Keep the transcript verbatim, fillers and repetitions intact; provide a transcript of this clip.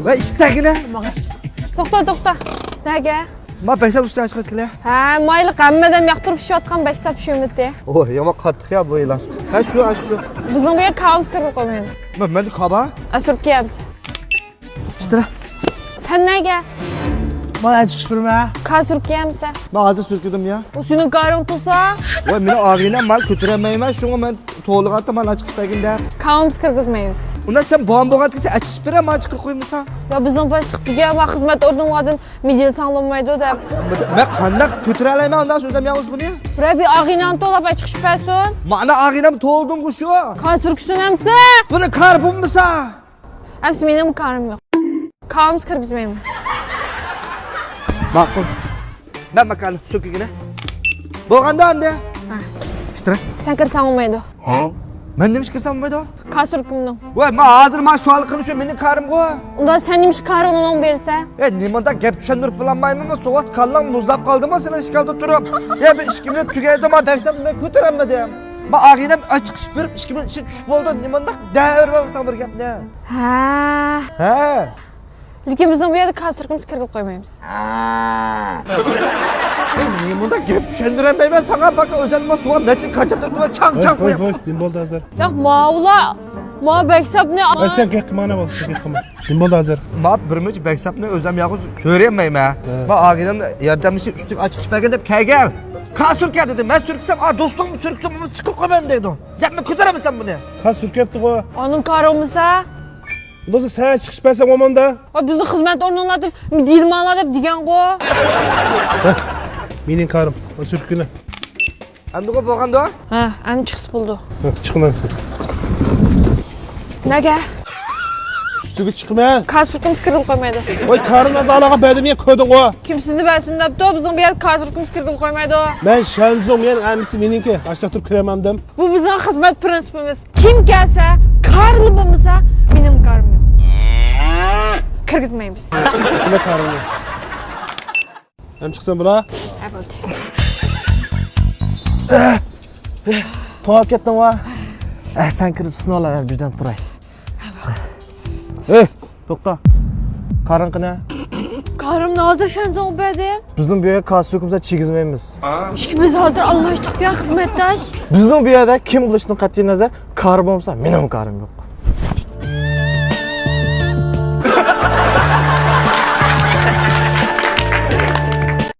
ۋە ئىككى تەگىنە ماڭا. توختا، توختا. نەگە؟ ما بەكسەپ ئۈستىگە چىقىۋەتكىلى. ھە، مايلىق ھەممىدىن ياقتۇرۇپ پىشىۋاتقان بەكسەپ شۇمىتى. ئوھ، يامان قاتتىق يا بۇ يىلان. ھە، شۇ، ھە، شۇ. بىزنىڭ بۇ يەر كاۋىمىز كىرىپ قويمايدۇ. ما، مەن كاۋا. ئە، سۈرۈپ كىيەمىز. ئىشتە. سەن نەگە؟ ما ئەچىقىش بىرمە. كا سۈرۈپ كىيەمسەن؟ ما ھازىر سۈركىدىم يا. ئۇ سېنىڭ كارىڭ تۇرسا؟ ۋاي، مېنىڭ ئاغىنەم، ما كۆتۈرەلمەيمەن، شۇڭا مەن توغلىغاندا مانا چىقىپ بەرگىن دەپ. كاۋىمىز كىرگۈزمەيمىز. ئۇندا سەن بوغان بولغانتى سەن ئەچىقىش بىرە ما چىقىپ قويمىسا. يا بىزنىڭ باشلىق دېگەن ۋە خىزمەت ئورنۇڭلاردىن مىدىل ساڭلىمايدۇ دەپ. مەن قانداق كۆتۈرەلەيمەن ئۇنداق سۆزەم يالغۇز بۇنى؟ بىرەر بىر ئاغىنەڭ توغلاپ ئەچىقىش بەرسۇن. مانا ئاغىنەم توغلىدىڭغۇ شۇ. كا سۈركىسۇن ئەمسە. بۇنى كار بولمىسا. ئەمسە مېنىڭ كارىم يوق. كاۋىمىز كىرگۈزمەيمەن. ماقۇل. مەن ماكانى سۆكۈگىنە. بولغاندا ئەمدى. ھە. ئىشتىرە. سەن كىرسەڭ بولمايدۇ. ھە؟ مەن نېمە ئىش كىرسەم بولمايدۇ؟ كا سۈركۈمنىڭ. ۋاي، مەن ھازىر ما شۇ ھالقىنى شۇ مېنىڭ كارىمغۇ. ئۇندا سەن نېمە ئىش كارىڭنى ئۇنىڭغا بېرىسەن؟ ئە، نېمانداق گەپ چۈشەندۈرۈپ بولالمايمەن، سوۋات كاللاڭ مۇزلاپ قالدىمۇ سېنىڭ ئىشكالدا تۇرۇپ. يا بىر ئىككى مىنۇت تۈگەيدۇ، ما بەكسەپ مەن كۆتۈرەلمىدىم. ما ئاغىنەم ئاچىقىش بېرىپ ئىككى مىنۇت ئىچىدە چۈشۈپ بولدى، نېمانداق دەۋېرىۋالساڭ بىر گەپنى. ھە. ھە. لېكىن بىزنىڭ بۇ يەردە كا سۈركىمىز كىرگىلى قويمايمىز. مەن نېمە مۇنداق گەپ چۈشەندۈرەلمەيمەن ساڭا، باكا ئۆزەمنىڭ سۇغا نەچچە قاچا تۇرۇپ چاڭ چاڭ قويۇپ. ھوي، نېمە بولدى ھازىر؟ ياق، ماۋۇلا، ماۋۇ بەكسەپنى. ۋاي، سەن گەپ قىلما، ئانا بول، سەن گەپ قىلما. نېمە بولدى ھازىر؟ ما بىر مۇنچە بەكسەپنى ئۆزەم يالغۇز كۆرەلمەيمەن. ھە. ما ئاغىنەم ياردەملىشىپ ئۈستىگە ئاچىقىش بەرگىن دەپ كەلگەن. كا سۈركە دېدى، مەن سۈركۈسەم، ئا دوستۇڭ سۈركۈسە بولمىسا چىقىپ قويمايمەن دەيدۇ. گەپنى كۆتۈرەمسەن بۇنى؟ كا سۈركەپتىغۇ. ئانىڭ كارى بولمىسا؟ بولسا سەن چىقىش بەرسەڭ بولمامدا؟ ۋاي، بىزنىڭ خىزمەت ئورنۇڭلاردىن دېيىلماڭلار دەپ دېگەنغۇ. ھە، مېنىڭ كارىم. ئۇ سۈركىنى. ئەمدىغۇ بولغاندۇ؟ ھە، ئەمدى چىقسا بولىدۇ. ھە، چىقىمەن. نەگە؟ ئۈستىگە چىقىمەن. كا سۈركىمىز كىرگىلى قويمايدۇ. ۋاي، كارىم ئەزالارغا بەردىم يا، كۆردۈڭغۇ. كىم سىزنى بەرسۇن دەپتۇ؟ بىزنىڭ بۇ يەردە كا سۈركىمىز كىرگىلى قويمايدۇ. مەن شەنزۇڭ، مېنىڭ ھەممىسى مېنىڭكى. ئاشتاق تۇرۇپ كىرەلمەمدىم. بۇ بىزنىڭ خىزمەت پرىنسىپىمىز. كىم كەلسە، كارلى بولمىسا، مېنىڭ كارىم يوق. كىرگۈزمەيمىز. كىمە كارىڭنى؟ ھەم چىقسام بولا؟ ھە، بولدى. توڭلاپ كەتتىڭغۇ؟ ئە، سەن كىرىپ سىناۋلا، مەن بىردەم تۇراي. ھەي، توختا. كارىڭ قېنى؟ كارىمنى ھازىر شەنزۇڭغا بەردىم. بىزنىڭ بۇ يەرگە كا سۈركىمىزدە چىگىزمەيمىز. ئىككىمىز ھازىر ئالماشتۇق يا، خىزمەتداش. بىزنىڭ بۇ يەردە كىم بولۇشىدىن قەتئىينەزەر، كارى بولمىسا، مېنىڭمۇ كارىم يوق.